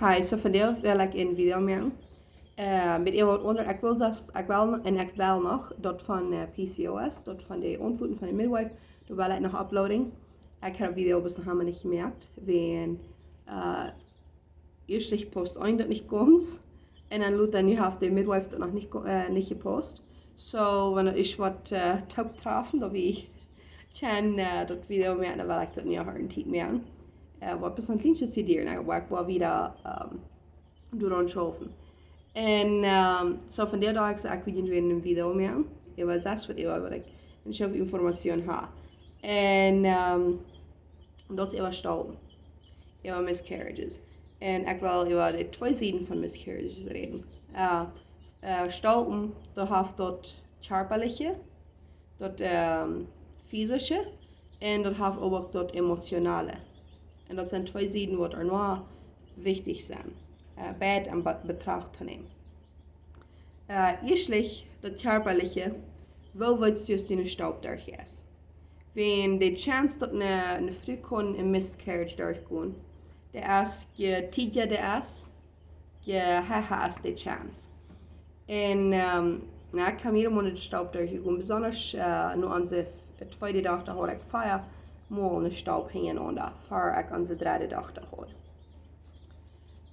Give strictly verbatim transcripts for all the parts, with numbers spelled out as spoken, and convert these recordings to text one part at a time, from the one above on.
Hi, so vondoag well ekj een Video moaken. Äh, met eent waut aundret, ekj well sest, ekj well, un ekj well noch daut von äh, P C O S, daut von de Auntwuaten von de Midwife, doa well ekj noch uploaden. Ekj hab een Video bat nu noch nich jemoakt, wäajen äh, ieescht post ekj daut nich gaunz. Un dan lota nu haft de Midwife daut noch nich, äh, nich jepost. So, wan ekj waut äh, toop trafen, daut wie kjennen äh, daut Video moaken, dan well ekj daut nu noch eene Tiet moaken. Äh, waut bat nu een kjlien bät dieren, oba ekj well wada ähm, doaraun schaufen. Un ähm, so vondoag daut ekj saj, ekj well junt een Video moaken. Ekj well sest waut ekj, waut ekj een Schaufen Information hab. Un ähm, daut es äwa Stolpen, äwa Miscarriages. Un ekj well äwa de twee Sieden von Miscarriages räden. Äh, äh, Stolpen, daut haft daut kjarpaliche, daut ähm, physische, un daut haft uk daut emotionale. Un daut sent twee Sieden waut ea nu wichtich sent, äh, beid en Be Betracht to nämen. Äh, ieescht daut kjarpaliche, woo weetst du aus du ne Stolp derch hast? Wäajen de Chance daut ne, ne Fru kaun een Miscarriage derchgonen, dee es, je tiedja dee es, je hecha es de Chance. Un ähm, na, ekj hab mea mol ne Stolp derchjegonen, besonda äh, no onse tweede Dochta haud ekj vea mol ne Stolp hinjarenaunda, ver ekj onse dredde Dochta haud.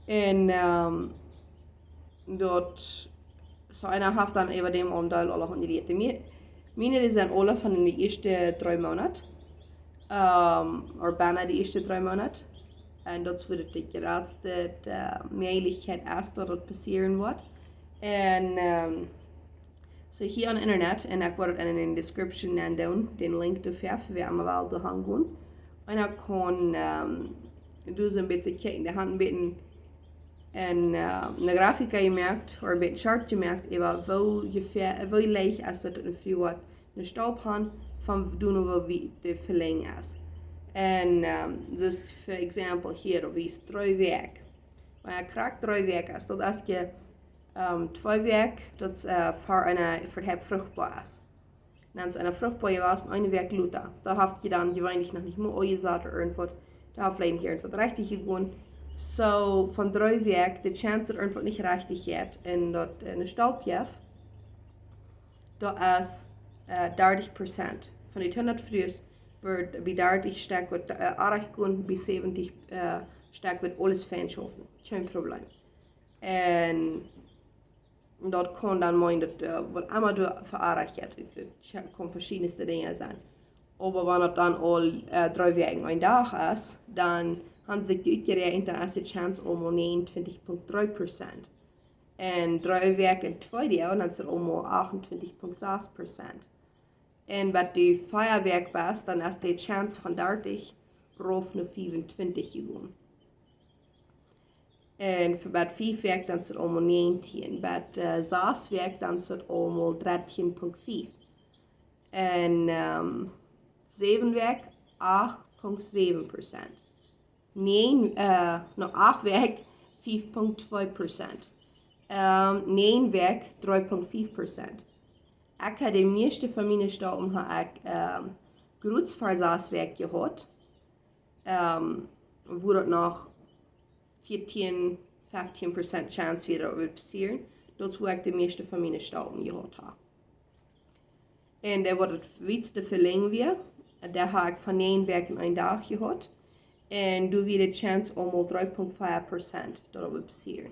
Un ähm, daut, so eena haft dan äwa däm Aundeel aule hunjriet. Mie-, miene, dee sent aule von de ieeschte dree Moonat, ähm, ooda benne de ieeschte dree Moonat. Un daut es wua de jratste äh, Mäajlichkjeit es daut daut passieren woat. Un ähm, so hia aun Internet, un ekj woa daut en de Description nendoonen, dän Link doafäa, fa wäa emma well doa hangonen. Un dan kaun ähm, du soo een bät kjikjen, dee haft een bät een, äh, ne Grafika jemoakt, ooda een bät Chart jemoakt, äwa woo jefäa, woo leicht es daut ne Fru waut ne Stolp haft, von doano woo wiet de Verlenj es. Un ähm, dus, for example, hia, daut es dree Wäakj. Wan ekj krakjt dree Wäakj es, daut es je ähm, twee Wäakj, daut es äh, ver eena, ver hee fruchtboa es. Dan es eena fruchtboa jewast, eene Wäakj lota. Daut haft je dan jeweenlich noch nich mea aunjesat ooda irjentwaut. Daut haft veleicht nich irjentwaut rechtich jegonen. So, von dree Wäakj, de Chance daut irjentwaut nich rechtich jeit un daut äh, ne Stolp jeft, daut es äh, dartich Prozent. Von de hundat Frues woat bie dartich Stekj woat äh, oajch gonen, bie säwentich äh, Stekj woat aules fein schaufen. Kjeen Problem. Un daut kaun dan meenen daut äh, waut emma doa fa oajch jeit, daut kaun veschiedne Dinja sennen. Oba wan daut dan aul äh, dree Wäakj een Dach es, dan han see sikj utjeräakjent, dan es de Chance aulmol näajenuntwintich Punkt dree Prozent. Un dree Wäakj un twee Doag, dan es daut aulmol achtentwintich Punkt sas Prozent. Un bat du vea Wäakj best, dan es de Chance von dartich rauf no fiefuntwintich jegonen. Un fa bat fief Wäakj dan es daut aulmol näajentieen. Bat äh, sas Wäakj dan es daut aulmol dartieen Punkt fief. Un ähm, säwen Wäakj acht Punkt säwen Prozent. Näajen, äh, no acht Wäakj fief Punkt twee Prozent. Ähm, näajen Wäakj dree Punkt fief Prozent. Ekj hab de mieeschte von miene Stolpen hab ekj ähm, krakjt ver sas Wäakj jehaut. Ähm, wua daut noch vieetieen, feftieen Prozent Chance wia daut wudd passieren. Daut es wua ekj de mieeschte von miene Stolpen jehaut hab. Un dee waut daut wietste Verlenj wia, dee hab ekj von näajen Wäakj un een Dach jehaut. Un doa wia de Chance aulmol dree Punkt vea Prozent daut daut wudd passieren.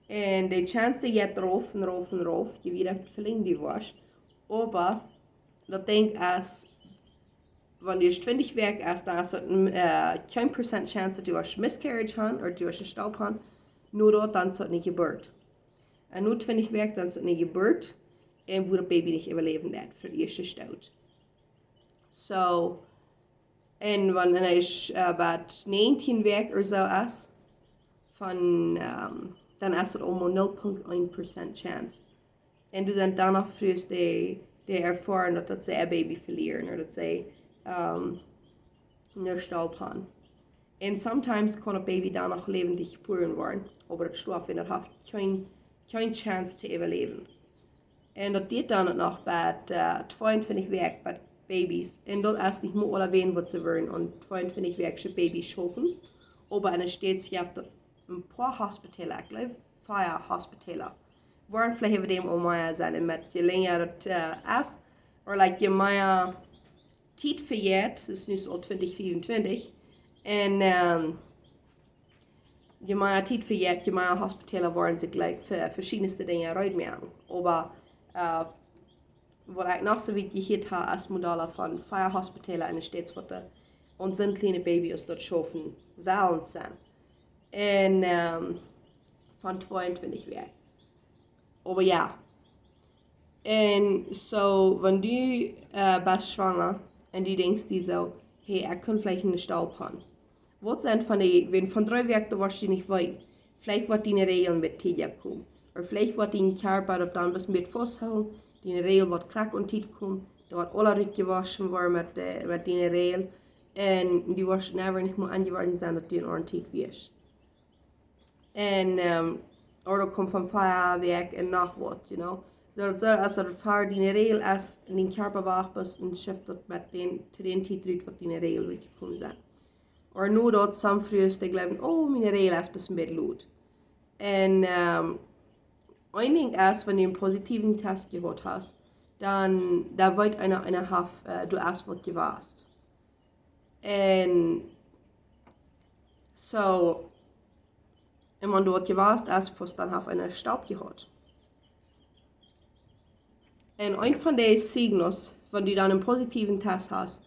Un de Chance dee jeit rauf un rauf un rauf, je wieda daut Verlenj du woascht. Oba daut Dinkj es, wan du twintich Wäakj best, dan es daut äh, kjeen Prozent Chance daut du woascht Miscarriage han ooda daut du woascht ne Stolp han. No daut dan es daut ne Jeburt. Un no twintich Wäakj dan es daut ne Jeburt. Un wua daut Baby nich äwaläwen deit fa de ieeschte Stoot. So, un wan eena äh, bat näajentieen Wäakj ooda soo es, von, ähm, dan es daut aulmol null Punkt een Prozent Chance. Un doa sent dan noch Frues dee, dee erfoaren daut, daut see äa Baby velieren ooda daut see ähm, ne Stolp han. Un sometimes kaun daut Baby dan noch läwendich jebuaren woaren, oba daut stoaft, un daut haft kjeen, kjeen Chance to äwaläwen. Un daut diet dan noch bat äh, tweeuntwintich Wäakj bat Babys. Un daut es nich mea aulawäajen waut see wellen aun tweeuntwintich Wäakjsche Babys schaufen. Oba en de States jeft daut een poa Hospitalen, ekj jleew, vea Hospitalen. Woaren veleicht äwa däm aul mea sennen, un met je lenja daut, äh, es, or like, je mea Tiet vejeit, daut es nu aul twintich fiefuntwintich, un, ähm, je mea Tiet vejeit, je mea Hospitalen woaren sikj, like, fa veschiedne Dinja reed moaken. Oba, äh, waut ekj noch soo wiet jehieet ha, es Modellen von vea Hospitalen enne States, waut de, un sent kjliene Babys, aus daut schaufen wellen sennen. Un, ähm, von tweeuntwintich Wäakj. Oba jo. Un soo, wan du, äh, best schwanga un du denkjst die soo, hey, ekj kunn veleicht eene Stalp han. Waut sent von dee, wan von dree Wäakj, dan woascht du nich weeten. Veleicht woat diene Regel een bät tiedja komen. Or veleicht woat dien Kjarpa daut dan bloos een bät fausthoolen, diene Regel woat krakjt aun Tiet komen, daut woat aula rutjewoschen woaren met de, met diene Regel. Un du woascht never nich mea aunjeworden sennen, daut du en aundre Tiet wieescht. Un, ähm, or daut kjemt von vea Wäakj un noch waut, you know. Daut es, aus daut ver diene Regel es, un dien Kjarpa wacht bloos un schift daut met dän, to dän Tiet rut, waut diene Regel woat jekomen sennen. Or nu daut some Frues dee jleewen, oh, miene Regel es bloos een bät lot. Un, ähm, een Dinkj es, wan du eenen positiven Test jehieet hast, dan, dan weet eena, eena haft, äh, du hast waut jewast. Un soo, un wan du waut jewast hast, dan haft eena eene Stalp jehieet. Un een von dee Signs, wan du dan eenen positiven Test hast,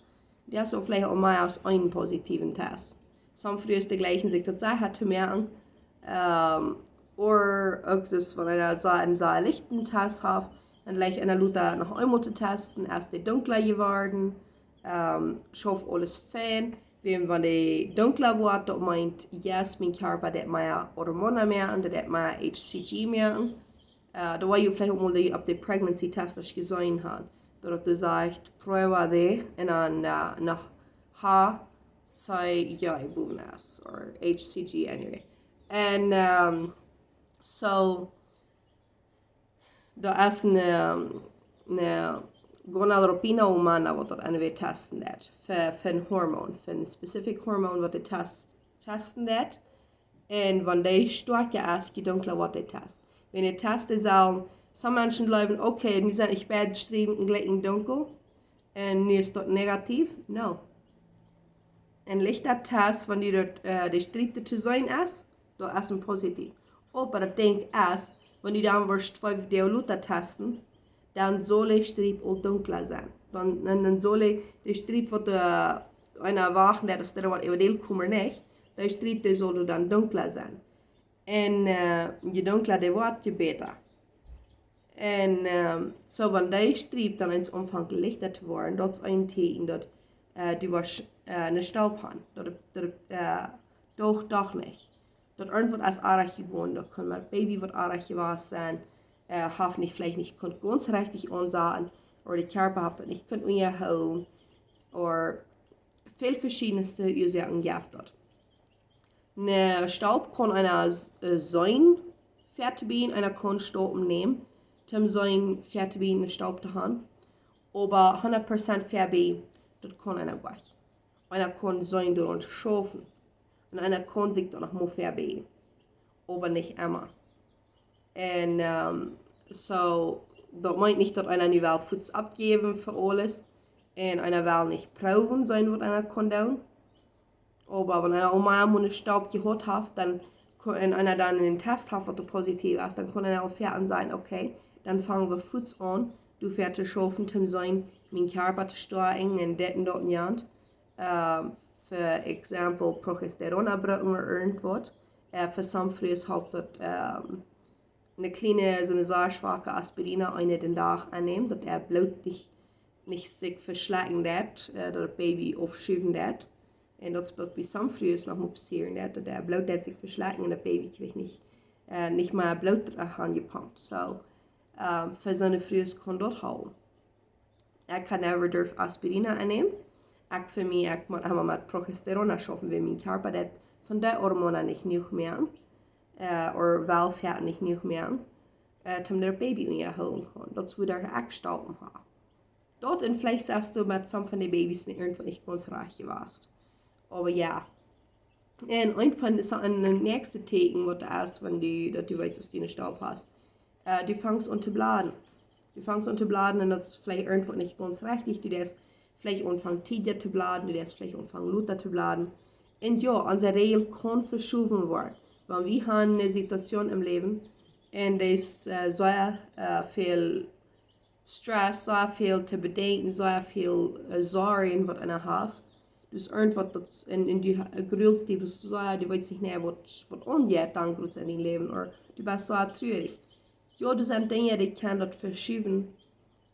dee es aul veleicht aul mea aus eenen positiven Test. Some Frues dee jlikjen sikj daut sea to moaken, ähm, or uk soo, wan eena soo eenen sea lichten Test haft, dan jlikjt eena lota noch eemol to testen, es dee dunkla jeworden, ähm, schauft aules fein. Wan, wan dee dunkla woat, daut meent, yes, mien Kjarpa deit mea Hormonen moaken, deit mea H C G moaken. Äh, daut woa jie veleicht uk mol dee opp dee Pregnancy Test jeseenen han. Daut du sajchst, prueba dee un dan, äh, no H C G boven es, or H C G anyway. Un, ähm, soo, daut es eene, eene Gonadotropin Humana, waut daut N W testen deit. Fa, fa een Hormon, fa een specific Hormon, waut dee test, testen deit. Un wan dee stoakja es, je dunkla woat dee Test. Wan dee Test dee sellen, some Menschen jleewen, okay, nu sent ekj beid Striepen jlikj dunkel, un nu es daut negativ. No. Een lichta Test, wan dee daut, äh, dee Striep to seenen es, daut es een positief. Oba daut Dinkj es, wan du dan woascht twee Dagen lota testen, dan saul dee Striep aul dunkla sennen. Dan, dan, dan saul dee, dee Striep waut, äh, eena wachten deit, aus dee waut äwa dee komen nich, dee Striep dee saul dan dunkla sennen. Un, äh, je dunkla dee woat, je bäta. Un, ähm, soo, wan dee Striep dan eens aunfangt lichta to woaren, daut es een Tieekjen daut, äh, du woascht, äh, eene Stalp han. Daut, daut, äh, doch, doch nich. Daut irjentwaut es oajch jegonen, daut kaun met Baby waut oajch jewast sennen, äh, haft nich, veleicht nich kunt gaunz rajcht aunsaten, or dee Kjarpa haft daut nich kunt unjahoolen, or väl veschiedne Uasoaken jeft daut. Eene Stalp kaun eena, äh, seenen, fa to bie, eena kaun Staupen nämen, toom seenen, fa to bie eene Stalp to han. Oba hundat Prozent fa bie, daut kaun eena nich. Eena kaun seenen doaraun schaufen. Un eena kaun sikj dan noch mol fa bie. Oba nich emma. Un, ähm, soo, daut meent nich daut eena nu well fuaz oppjäwen fa aules. Un eena well nich proowen seenen waut eena kaun doonen. Oba wan eena aul mol eene Stalp jehieet haft, dan kaun, un eena dan eenen Test haft waut positief es, dan kaun eena aul foaken sajen, okay, dan fang wie fuaz aun, doafäa to schaufen, toom seenen, mien Kjarpa to stoakjen un dit un daut un jant. Ähm, fa Exempel, Progesteron brucken or irjentwaut. Äh, fa some Frues halpt daut, ähm, eene kjliene, soo eene sea schwake Aspirina, eene dän Dach aunnämen, daut daut Bloot nich, nich sikj veschlakjen deit, äh, daut daut Baby aufschuwen deit. Un daut es waut bie some Frues noch mol passieren deit, daut daut Bloot deit sikj veschlakjen un daut Baby kjricht nich, äh, nich mea Bloot aunjepompt. Soo, ähm, fa soone Frues kaun daut halpen. Ekj ha never durft Aspirina aunnämen. Ekj fa mie, ekj mott emma met Progesteron schaufen, wiels mien Kjarpa deit von dee Hormonen nich jenuach moaken, äh, or well foaken nich jenuach moaken, äh, toom daut Baby unjahoolen kaun. Daut es wuarom ekj Stalpen ha. Daut un veleicht sitst du met some von dee Babys nich irjentwaut nich gaunz rajcht jewast. Oba jo. Un een von de, een näakjste Tieekjen waut es, wan du, daut du weetst, aus du ne Staub hast, äh, du fangst aun to blöden. Du fangst aun to blöden un daut es veleicht irjentwaut nich gaunz rajcht. Du deist veleicht aunfangen tiedja to blöden, du deist veleicht aunfangen lota to blöden. Un jo, onse Räajel kaun veschowen woaren. Wan wie haben ne Situation em Läwen, un daut es, äh, sea, äh, väl Stress, sea väl to bedenkjen, sea väl, äh, Sorjen waut eena haft. Dus irjentwaut daut en, en die ha-, grulst die, best sea, du weetst nich mea waut, waut aunjeit, dan grulst en dien Läwen, ooda du best sea trurich. Jo, daut sent Dinja, dee kjennen daut veschowen.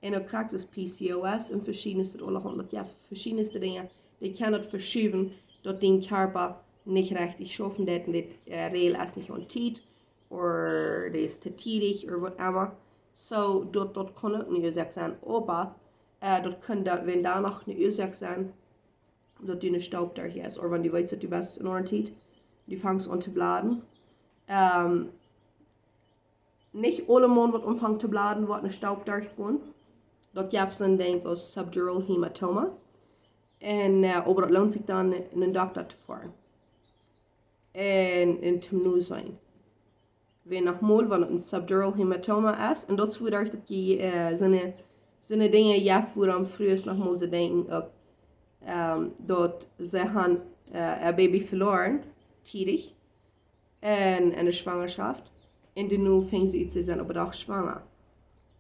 Un uk krakjt aus P C O S un veschiedne, daut aula, daut jo, veschiedne Dinja, dee kjennen daut veschowen, daut dien Kjarpa nich rajcht schaufen deit un de, äh, Räajel es nich aun Tiet, ooda dee es to tiedich, ooda waut emma. So, daut, daut kaun uk ne Uasoak sennen. Oba, äh, daut kaun dan, wan doa noch ne Uasoak sennen, daut du ne Staub derch hast, ooda wan du weetst, daut du best en Orentiet, du fangst aun to blöden. Ähm, nich aulemaun waut aunfangt to blöden, woat ne Staub derchgonen. Daut jeft soon Dinkj aus subdural hematoma. Un, äh, oba daut loont sikj dan, no een Dokta to foaren. Un, un to noseenen. Wan noch mol, wan daut een subdural hematoma es, un daut es wuaderch daut je, äh, soone, soone Dinja jeft, wuarom Frues noch mol soo denkjen uk, ähm, daut see haben, äh, äa Baby veloaren, tiedich, en, en de Schwangerschaft. Un doano fungen see ut, see sent opp een Dach schwanger.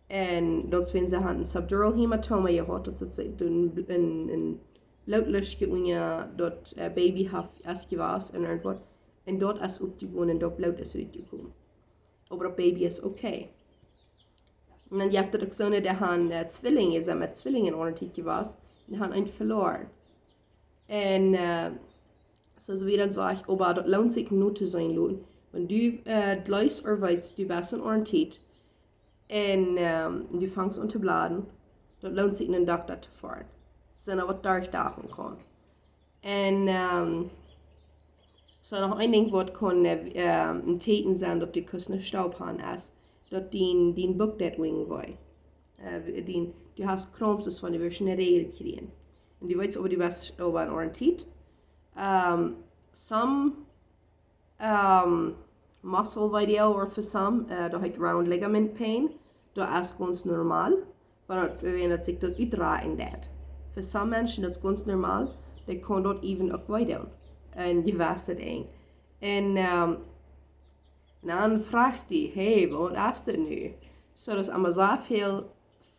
Un daut es, wan see haben een subdural hematoma jehaut, daut, daut see een, een, een Blootluschje unja daut, äh, Baby haft, es jewast un irjentwaut. Un daut es oppjegonen un daut Bloot es utjekomen. Oba daut Baby es okay. Un dan jeft daut uk soone, dee haben, äh, Twillinje, sent met Twillinje en Orentiet jewast, un dee haben eent veloaren. Un, äh, so, soo wieda un soo wieda, oba daut loont sikj no to seenen loten. Wan du, äh, jleefst ooda weetst, du best en Orentiet, un, ähm, du fangst aun to blöden, daut loont sikj no een Dokta to foaren. Sent doa waut derchdachen kaun. Un, ähm, so noch een Dinkj waut kaun, äh, ähm, een Tieekjen sennen daut du kaust ne Staub haben es, daut dien, dien Buck deit weh. Äh, dien, du hast Kramps, es wan du woascht ne Räajel kjrieen. Un du weetst, oba du best oba en Orentiet. Ähm, some ähm, muscle video or for some, äh, daut heet round ligament pain. Daut es gaunz normal, wan daut, wan daut sikj daut utdreien deit. For some Menschen, daut es gaunz normal, dee kaun daut even uk wee doonen. Un du weetst et uk. Un, ähm, un dan frajchst du, hey, waut es daut nu? So, daut es emma soo väl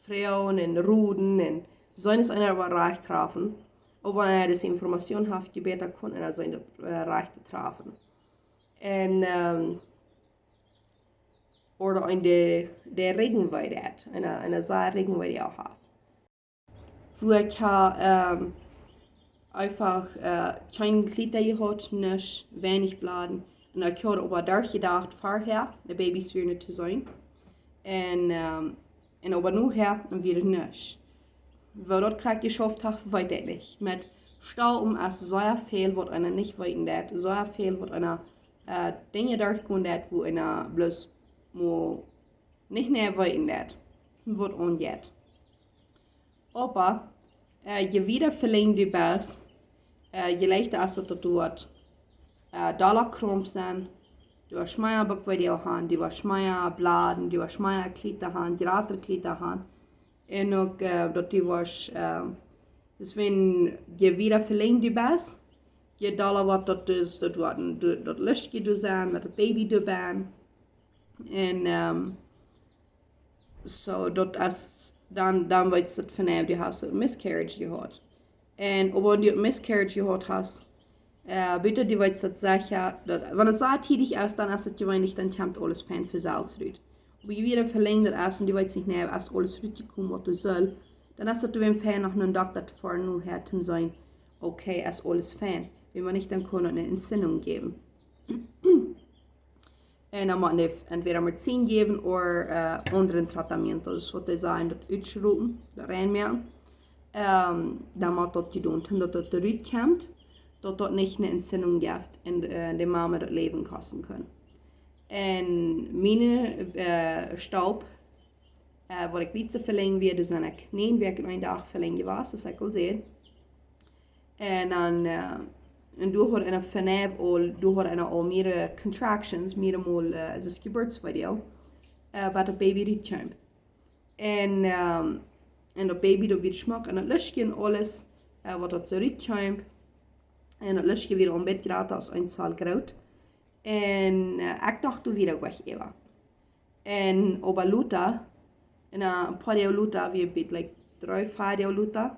Froagen un Roden un soo es eena waut rajcht träfen. Oba wan eena dise Information haft, je bäta kaun eena soo daut, äh, rajchte träfen. Un, ähm, ooda eena de, de Rigjen wee deit, eena, eena sea Rigjen wee deit haft. Wua ekj ha, ähm, eefach, äh, kjeen Kjleet jehaut, nuscht, weinich Blooden. Un ekj haud oba doa jedocht, verhäa, de Babys wieren to seenen. Un, ähm, un oba nohäa, dan wia et nuscht. Woo daut krakjt jeschauft haft, weet ekj nich. Met Staub es sea väl waut eena nich weeten deit. Sea väl waut eena, äh, Dinja derchgonen deit, wua eena bloos mau nich mea weeten deit, waut aunjeit. Oba, äh, je wieda velenjd du best, äh, je leichta es daut, daut du woascht, äh, dolla Kramps sennen, du woascht mea Buck wee doonen, du woascht mea Blooden, du woascht mea Kjleet haben, jratre Kjleet haben. Un uk, äh, daut du woascht, äh, dus wan je wieda velenjd du best, je dolla woat daut dus, daut woat een, daut, daut Luschtje doa sennen, met daut Baby doa bennen. Un, ähm, so, daut es, dan, dan weetst du von, äh, du hast een Miscarriage jehaut. Un oba wan du een Miscarriage jehaut hast, äh, bäta du weetst daut secha, daut, wan et soo tiedich es, dan es et jeweenlich, dan kjemt aules fein von selfst rut. Oba je wieda velenjd daut es un du weetst nich, nä, es aules rutjekomen waut et sull, dan es daut jeweenlich fein, no een Dokta to foaren, nohäa to seenen, okay, es aules fein. Wan nich, dan kaun et ne Entzündung jäwen. Un dan mott eena entwäda Medizin jäwen ooda, äh, aundre Tratamientos, waut dee sajen, daut utschrupen, daut reinmoaken. Ähm, dan mott daut jedonen, daut daut rutkjemt, daut daut nich ne Entzündung jeft un, äh, de Mame daut Läwen kosten kaun. Un miene, äh, Staub, äh, waut ekj wiet soo velenjd wia, doa sent ekj näajen Wäakj un een Dach velenjd jewast, aus ekj aul säd. Un dan, äh, Un doa haud eena von aul, doa haud eena aul mearere contractions, mearemol, äh, aulsoo Jeburtsvideo, äh, waut daut Baby rut kjeem. Un, ähm, un daut Baby, daut wia schmock un daut Lüschtje un aules, äh, waut daut soo rut kjeem. Un daut Lüschtje wia aul een bät jrata aus een Zoll groot. Un, äh, ekj docht doa wada goanich äwa. Un oba lota, un, äh, een poa Doag lota, wia bie, like, dree, vea Doag lota,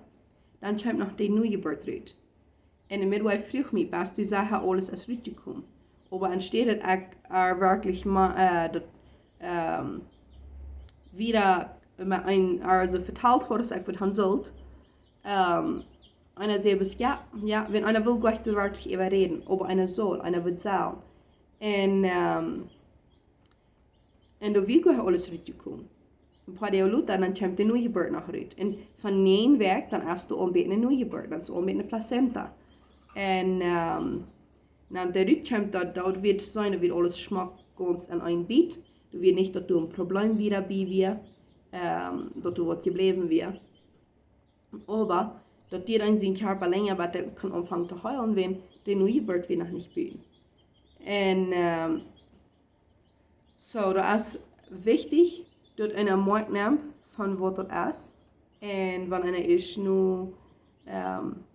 dan kjeem noch de Nojeburt rut. Un de midwife fruach mie: "Best du secha, aules es rutjekomen?" Oba enne Städ daut ekj äa werkjlich ma-, äh, daut, ähm, wada met een, äa soo vetalt haud, aus ekj wudd han sult, ähm, eena säd bloos: "Jo, jo, wan eena well, goa ekj doa werkjlich äwa räden, oba eena saul, eena wudd sellen." Un, ähm, un doa wia goa aules rutjekomen. Een poa Doag lota, dan kjemt de Nojeburt noch rut. Un von näajen Wäakj, dan es doa aul een bät eene Nojeburt, dan es aul een bät eene Placenta. Un, ähm, dan de rut kjemt, daut, daut wia to seenen, daut wia aules schmock gaunz enn een Biet. Doa wia nich daut doa een Problem wada bie wia, ähm, daut doa waut jebläwen wia. Oba daut deed eena sienen Kjarpa lenja, bat dee kunn aunfangen to heelen, wan de Nojeburt wia noch nich buten. Un, ähm, soo, daut es wichtich, daut eena moakjt nemt von waut daut es. Un wan eena es nu, ähm,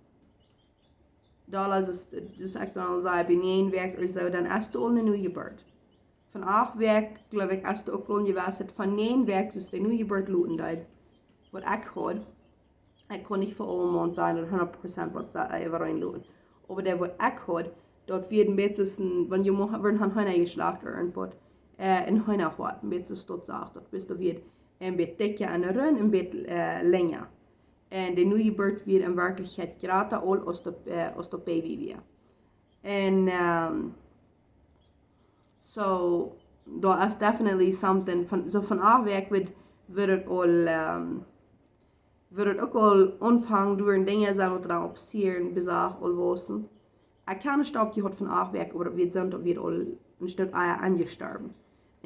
doa es, es, dus ekj dan aul säd, bie näajen Wäakj ooda soo, dan es doa aul eene Nojeburt. Von acht Wäakj, jleew ekj, es doa uk aul jewast, daut von näajen Wäakj es de Nojeburt loten deed, waut ekj haud. Ekj kaun nich fa aulemaun sajen, daut hundat Prozent waut see, äh, äwareen loten. Oba dee waut ekj haud, daut wia een bät soo aus een, wan jie mo-, wudden han Heena jeschlacht ooda irjentwaut, äh, een Heenahoat, een bät soo aus daut sach, daut wia, daut wia een bät dikja aun de Runt, een bät, äh, lenja. Un de Nojeburt wia enn Werkjlichkjeit jrata aul aus daut, äh, aus daut Baby wia. Un, ähm, soo, daut es definitely something, von, soo von acht Wäakj wudd, wudd et aul, ähm, wudd et uk aul aunfangen, doa Dinja sennen waut doa dan opp passieren, bie see aul waussen. Ekj kaun een Stelpje haud von acht Wäakj, oba daut wia soo, daut wia aul een Stekj ea aunjestorwen.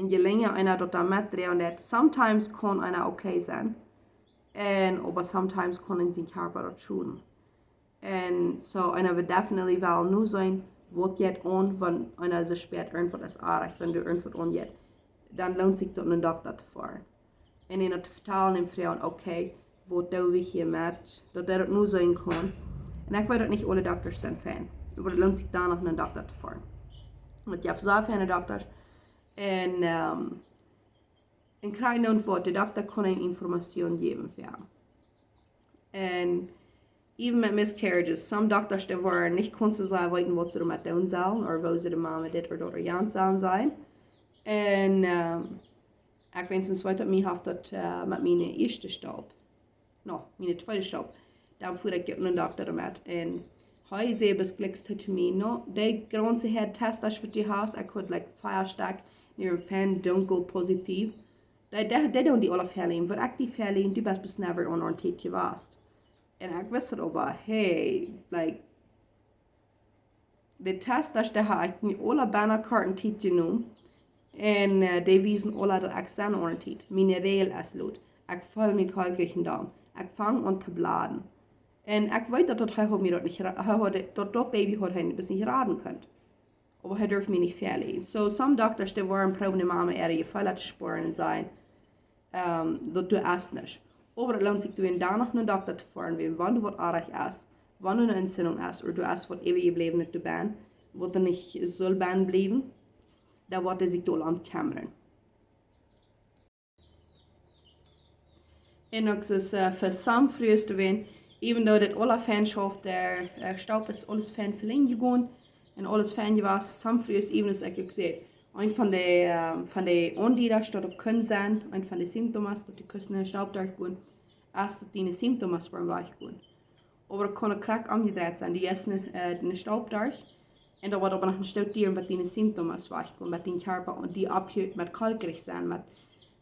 Un je lenja eena daut dan metdroagen deit, sometimes kaun eena okay sennen. Un, oba sometimes kaun eena sienen Kjarpa daut schoden. Un soo, eena wudd definitely wellen nu seenen, waut jeit aun, wan eena soo spieet, irjentwaut es oajch, wan doa irjentwaut aunjeit, dan loont sikj daut, no een Dokta to foaren. Un an daut to vetalen un froagen, okay, waut doo wie hia met, daut dee daut nu seenen kaun. Un ekj weet daut nich aule Doktasch sent fein, oba daut loont sikj dan noch no een Dokta to foaren. Daut jeft soo feine Doktasch. Un, ähm, un kjrieen dan waut, de Dokta kaun eene Information jäwen fa. Un even met miscarriages, some Doktasch, dee woaren nich konstant weeten, waut see doamet doonen sellen, ooda woo see de Mama dit ooda daut ooda jant sellen sajen. Un, ähm, ekj weet, sinds weet daut mie haft daut, äh, met miene ieeschte Stelp. No, miene tweede Stelp. Dan fua ekj no een Dokta doamet. Un hee säd bloos jlikj to mie: "No, dee gaunze Häad Testasch waut du hast," ekj haud, like, fea Stekj, dee wieren fein dunkel positiv. Dee, dee, dee doonen die aula väl, waut ekj die väl, du best bloos never aun Tiet jewast. Un ekj wist daut oba, hey, like, de Testasch, dee ha ekj nu aula benne korte Tiet jenomen. Un, äh, dee wiesen aula daut ekj sie aun Tiet. Miene Räajel es lot. Ekj feel mie kolkrich em Doam. Ekj fang aun to blooden. Un ekj weet daut, daut hee haud mie daut nich ra-, hee haud, daut, daut Baby haud hee bloos nich raden kunt. Oba hee durf mie nich väaleiden. Soo, some Doktasch, dee woaren proowen de Mama äare Jefeelen to spoaren un sajen, ähm, daut du hast nuscht. Oba daut loont sikj, doa dan noch no een Dokta to foaren, wan, wan doa waut oajch es, wan doa eene Entzündung es, ooda doa es waut äwajebläwen doa benne, waut doa nich saul benne bliewen, dan woat hee sikj doa om kjemmren. Un uk es, äh, fa some Frues to ween, even though daut aula fein schauft, de, äh, Stelp es aules fein velenjd jegonen un aules fein jewast, some Frues, even aus ekj uk säd, eent von de, ähm, von de Aundieda daut uk kunn sennen, eent von de Symptomen, daut du kaust ne Stelp derchgonen, es daut diene Symptomen woaren wajchgonen. Oba daut kaun uk krakjt omjedreit sennen. Du hast ne, äh, ne Stelp derch, un daut woat oba noch een Stekj dieren, bat diene Symptomen wajchkomen, bat dien Kjarpa un die opphilt met kolkrich sennen, met,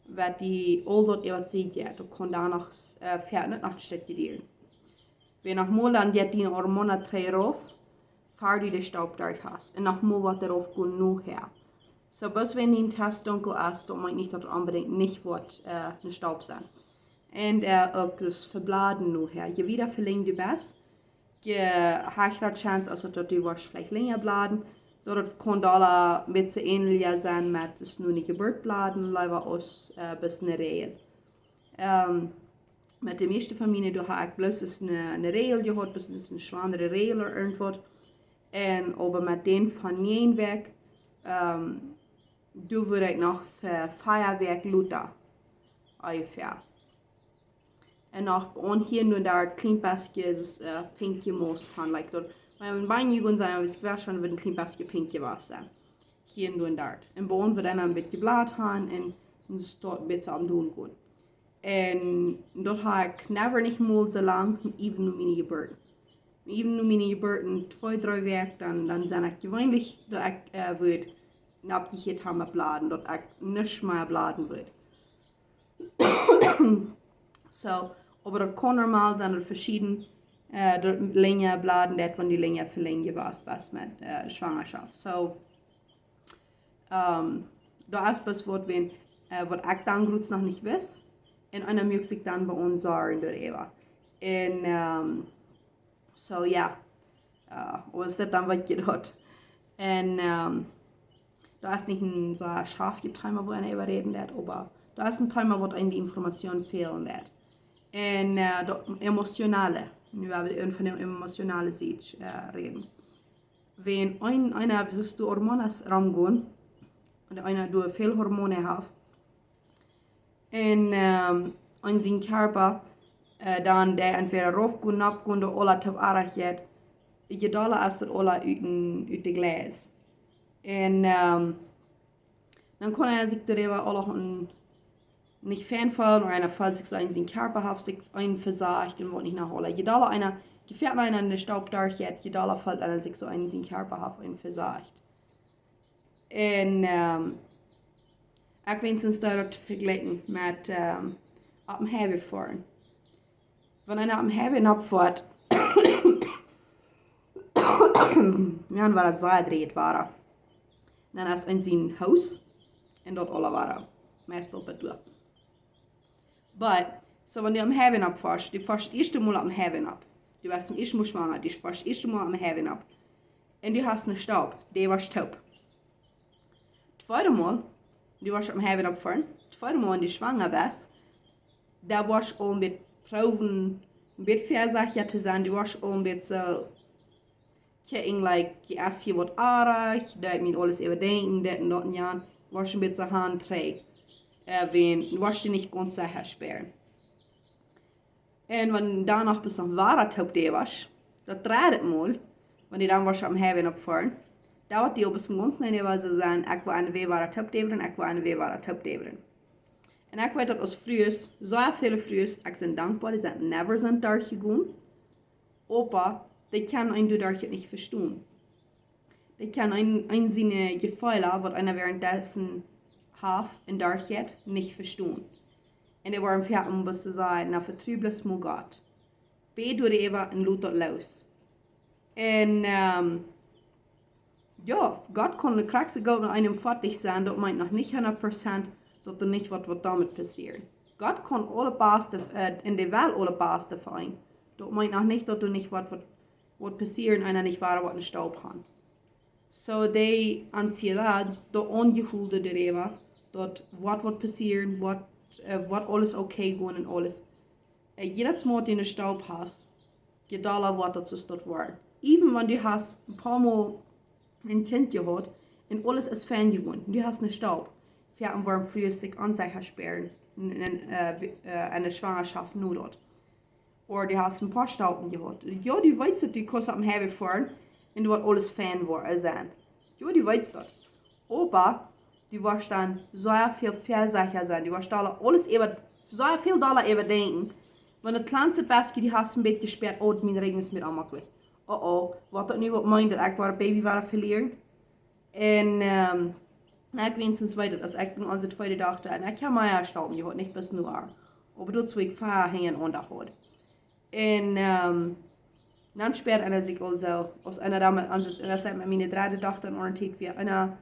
bat die aul daut äwa sikj jeit. Daut kaun dan noch, äh, fa noch een Stekj dieren. Wan noch mol, dan jeit diene Hormonen trigj rauf, ver du de Stelp derch hast. Un noch mol waut doarauf kjemt nohäa. Soo, bloos wan dien Test dunkel es, daut meent nich, daut onbedinjt nich woat, äh, ne Stelp sennen. Un, äh, uk daut Vebloden nohäa. Je wieda velenjd du best, je hechra Chance es daut, daut du woascht veleicht lenja bladen. Daut kaun doa een bät änelja sennen met daut nu ne Jeburt bladen, leewa aus äh, bloos ne Räajel. Ähm, met de mieeschte Famielje, doa hab ekj bloos ne, ne Räajel jehaut, bloos ne schwangere Räajel ooda irjentwaut. Un oba met dän von näajen Wäakj, ähm, doa wort ekj noch fa fia Wäakj lota, onjefäa. Un noch aun hia un doa kjlien bät äh, pinkje most han, like daut, wan een bät jegonen es, oba ekj weet nich, wort een kjlien bät pinkje wia. Hia un doa. Un bie ons wort dan een bät jeblat han un, un daut een bät aum doonen gonen. Un daut hab ekj never nich mol soo lang, even no miene Jeburt. Even no miene Jeburt, twee, dree Wäakj, dan, dan sie ekj jeweenlich daut ekj äh, wudd aufjehieet haben met bladen, daut ekj nich mea bladen wudd. So, oba daut kaun normal sennen, daut veschieden, äh, daut lenja bladen deit, wan du lenja velenjd wia, wia met äh, Schwangerschaft. So, ähm, daut es bloos waut, wan, äh, waut ekj dan groots noch nich wist. Un eena muak sikj dan bie ons Sorjen doaräwa. Un, ähm, so, jo. Äh, waut es daut dan, waut jie doot? Un, ähm, daut es nich een soo schafjet Thema, wua eena äwa räden deit, oba daut es een Thema, waut eena de Information fälen deit. Un äh, daut emotionale, nu woa wie von de emotionale Sied äh, räden. Wan een, eena, soo aus de Hormonen romgonen, un eena doa väl Hormonen haft, un ähm, en sien Kjarpa äh, dan dee entwäda rauf gonen, nopgonen, doa aula toop arajchjet, je dolla es daut aula ut, ut de Gleis. Un ähm, dan kaun eena sikj doaräwa aula een, nich fein feelen, ooda eena feelt sikj soo en sien Kjarpa haft sikj een vesajcht un woat nich no aula. Je dolla eena, je fäa eena en de Staub derchjeit, je dolla feelt eena sikj soo en sien Kjarpa haft een vesajcht. Un ähm, ekj weet nich, daut vejlikjen met ähm, opp dän Highway foaren. Wan eena opp dän Highway nopp foat, dan woat et sea drieejet Wada. Dan es en sien Hus un daut aula Wada. Meist boolt bie doa. But, so wan du opp dän Highway nopp foascht, du foascht daut ieeschte Mol opp dän Highway nopp. Du woascht daut ieeschte Mol schwanga, du foascht daut ieeschte Mol opp dän Highway nopp. Un du hast ne Staub, dee woascht toop. Tweede Mol, du woascht opp dän Highway nopp foaren, tweede Mol, wan du schwanga best, dan woascht aul een bät proowen, een bät vesajchta to sennen, du woascht aul een bät soo kjikjen, like, es hia waut oajch, daut ekj mie aules äwadenkjen, dit un daut un jant, woascht een bät soo han trigj. Äh, wan, woascht du nich gaunz secha spieren. Un wan du dan noch best noch wada toop dee woascht, daut dredde Mol, wan du dan woascht opp dän Highway nopp foaren, dan woat die opp een gaunz neeja Wies sennen, ekj well eenen Wajch wada toop dee brinjen, ekj well eenen Wajch wada toop dee brinjen. Un ekj weet daut aus Frues, sea väle Frues, ekj sie dankboa, dee sent never sent derchjegonen, oba dee kjennen een doaderch nich vestonen. Dee kjennen een, een siene Jefeele, waut eena währenddessen haft un derchjeit, nich vestonen. Un dee woaren veleicht bloos sajen, na, vetru bloos mau Gott. Bäd doaräwa un lot daut loos. Un ähm, jo, Gott kaun de krakjtste Gott met eenem foadich sennen, daut meent noch nich hundat Prozent, daut doa nich waut, waut doamet passieren. Gott kaun aules Baste, äh, en de Welt aules Baste fa een. Daut meent noch nich, daut doa nich waut, waut, waut passieren, eena nich wada waut en Staub han. So dee anxiedad, daut onjehuldje doaräwa, daut waut, waut passieren, waut, äh, woat aules okay gonen un aules. Äh, jiedet Mol wan du ne Staub hast, je dolla woat daut soo daut woat. Even wan du hast een poa Mol een Kjint jehaut un aules es fein jegonen, du hast ne Staub, veleicht woaren Frues sikj onsecha spieren, en, en, äh, wie, äh, en de Schwangerschaft no daut. Ooda du hast een poa Staupen jehaut. Jo, du weetst daut du kaust opp dän Highway foaren un doa woat aules fein woaren sennen. Jo, du weetst daut. Oba du woascht dan sea väl vesajchta sennen. Du woascht dolla aules äwa, sea väl dolla äwadenkjen. Wan daut kjlanste bät du hast een bät jespäat, oh, mien Rigjen es mie onjemaklich. Oh, oh, woat daut nu waut meenen, daut ekj woa daut Baby woa velieren? Un ähm, ekj weens weet daut, aus ekj no onse tweede Dochta, un ekj hab mea Staupen jehaut, nich bloos nu aul. Oba daut es woo ekj väa Henj un Aundacht haud. Un ähm, dan späat eena sikj aulsoo, aus eena dan met onse, aus ekj met miene dredde Dochta en onse Tiet wia, eena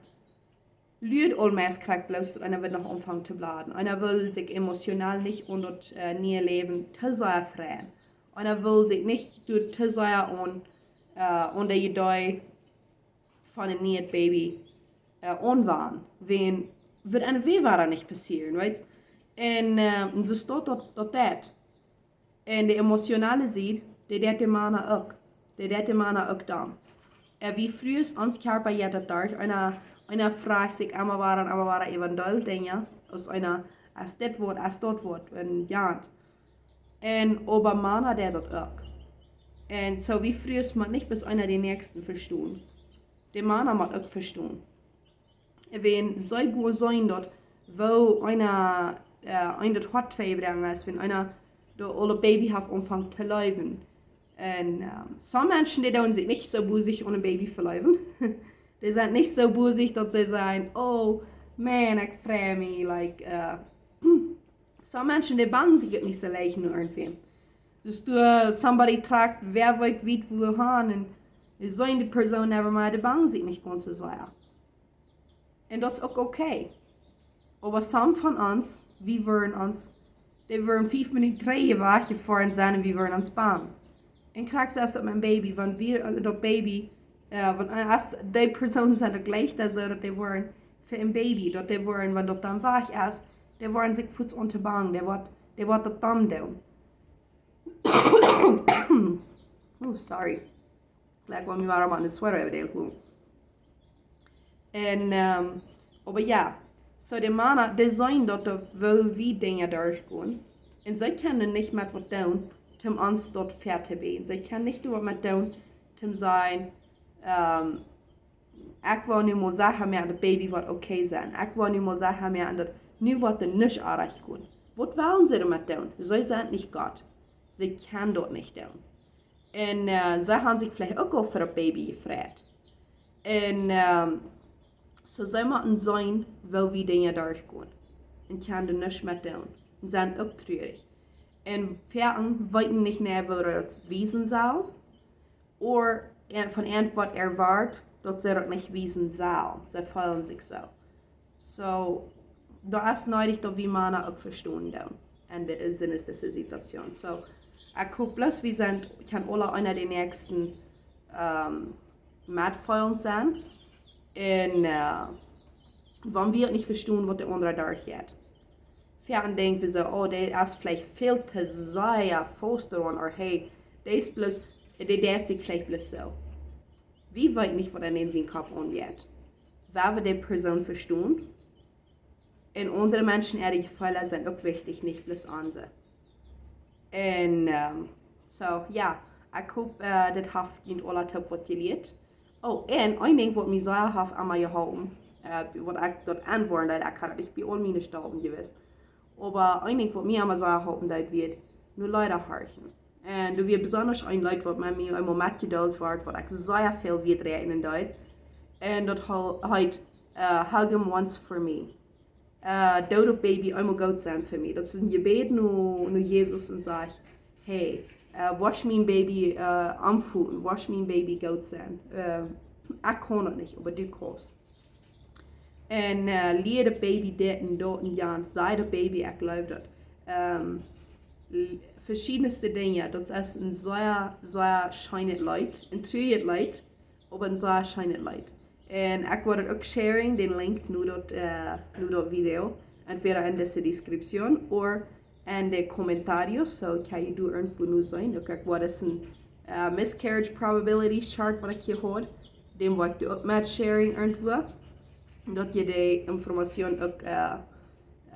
luat aul meist krakjt bloos daut eena wudd noch aunfangen to bladen. Eena wull sikj emotional nich aun daut äh, niee Läwen too sea freien. Eena well sikj nich doa too sea aun, äh, aun de Idee von een nieet Baby, äh, aunwanen. Wan, woat eena wada nich passieren, right? Un, äh, un soo steit daut, daut daut. Un de emotionale Sied, dee deit de Mana uk. Dee deit de Mana uk dan. Un wie Frues, ons Kjarpa jeit daut derch. Eena, eena froagt sikj emma wada un emma wada äwa een Deel Dinja. Aus eena, aus dit woat, aus daut woat. Un jo. Un oba Mana deit daut uk. Un soo wie Frues motten nich bloos eena dän Näakjsten vestonen. De Mana motten uk vestonen. Wan see goot seenen daut, woo eena, äh, eena daut Hoat veloaren es, wan eena daut aule Baby haft aunjefongen to leewen. Un, ähm, some Menschen, dee doonen sikj nich soo bosich aun een Baby veloaren. Dee sent nich soo bosich daut see sajen, "Oh, man, ekj frei mie." Like, äh, some Menschen, dee bangen sikj uk nich soo leicht no irjentwäm. Dus doa somebody trakjt, wäa weet, wiet wua han, un dee seenen de Persoon never mea, dee bangen sikj nich gaunz soo sea. Un daut es uk okay. Oba some von ons, wie woaren ons, dee woaren fief Minuten trigj wajch jefoaren sennen un wie woaren ons bang. Un krakjt soo es daut met een Baby, wan wie, äh, daut Baby, äh, wan, äh, aus dee Persoon sent uk leicht soo daut dee woaren fa een Baby, daut dee woaren, wan daut dan wajch es, dee woaren sikj fuaz aunjefangen, dee woat, dee woat daut dan doonen. Oh, sorry. Like, wan wie wada mol een sweater äwa dän Hoot. Un, ähm, oba jo, soo de Mana, dee seenen daut, daut woo wie Dinja derchgonen. Un see kjennen nich met waut doonen, om ons daut väa to biejen. See kjennen nich doa waut met doonen, om sajen, ähm, ekj well nu mol secha moaken daut Baby woat okay sennen. Ekj well nu mol secha moaken daut nu woat doa nuscht oajch gonen. Waut wellen see doamet doonen? See sent nich Gott. See kjennen daut nich doonen. Un, äh, see han sikj veleicht uk aul fa daut Baby jefreit. Un, ähm, soo see motten seenen woo wie Dinja derchgonen. Un kjennen doa nuscht met doonen. Un sent uk trurich. Un väle weeten nich mea woo see daut wiesen sellen. Ooda, äh, von an woat erwoat daut see daut nich wiesen sellen. See feelen sikj soo. Soo, daut es needich daut wie Mana uk vestonen doonen. Un de, en dise Situation. Soo, ekj hop bloos, wie sent, kjennen aule eena dän Näakjsten, ähm, metfeelen sennen. Un, äh, wan wie uk nich vestonen waut de aundra derchjeit. Väle denkjen wie soo, oh, dee es veleicht väl too sea faust doaraun, ooda hey, dee es bloos, dee deit sikj veleicht bloos soo. Wie weeten nich waut en sien Kopp aunjeit. Wan wie de Persoon vestonen, un aundre Menschen äare Jefeelen sent uk wichtich, nich bloos onse. Un, ähm, soo, jo, ekj hop, äh, dit haft junt aula toop waut jelieet. Oh, un een Dinkj waut mie sea haft emma jeholpen, äh, waut ekj daut aunwoaren deed, ekj haud daut nich bie aul miene Staupen jewist. Oba een Dinkj waut mie emma sea halpen deed, wia no Leeda horchen. Un doa wia besonda een Leet waut met mie eemol metjedeelt wort, waut ekj sea väl wieet räakjnen deed. Un daut hee-, heet, äh, Hug Him Once for Me. Äh, doo daut Baby eemol goot sennen fa mie. Daut es een Jebäd no, no Jesus un sajcht, hey, äh, woa mien Baby, äh, aunfoten, woa mien Baby goot sennen. Äh, ekj kaun daut nich, oba du kaust. Un, äh, lia daut Baby dit un daut un jant, saj daut Baby, ekj jleew daut. Ähm, l-, veschiedne Dinja, daut es een sea, sea scheenet Leet, een trurjet Leet, oba een sea scheenet Leet. Un ekj woa daut uk sharen, dän Link no daut, äh, no daut Video, entweder en dise Description or en de comentarios, soo kjenn jie doa irjentwua no seenen. Uk ekj woa daut een, äh, miscarriage probability chart waut ekj hia haud, dän woa ekj doa uk met sharen irjentwua. Daut jie de Information uk, äh,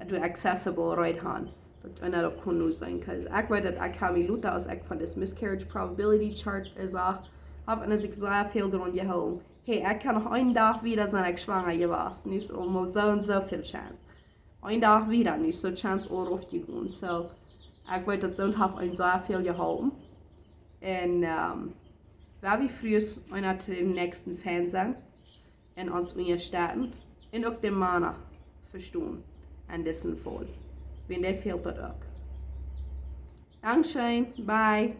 doa accessible right han. Daut eena daut kaun no seenen. 'Cause ekj weet daut ekj ha mie lota aus ekj von dis miscarriage probability chart, äh, sach, haft eena sikj sea väl doaraun jehoolen. Hey, ekj kaun noch een Dach wieda sennen, ekj schwanga jewast. Nu es aul mol soo un soo väl chance. Een Dach wieda, nu es de chance aul rauf jegonen. Soo, ekj weet daut soont haft eent sea väl jeholpen. Un, ähm, wan wie Frues eena to dän Näakjsten fein sennen un ons unjastetten un uk de Mana vestonen en disen Faul. Wan dee fält daut uk. Dankscheen, bye.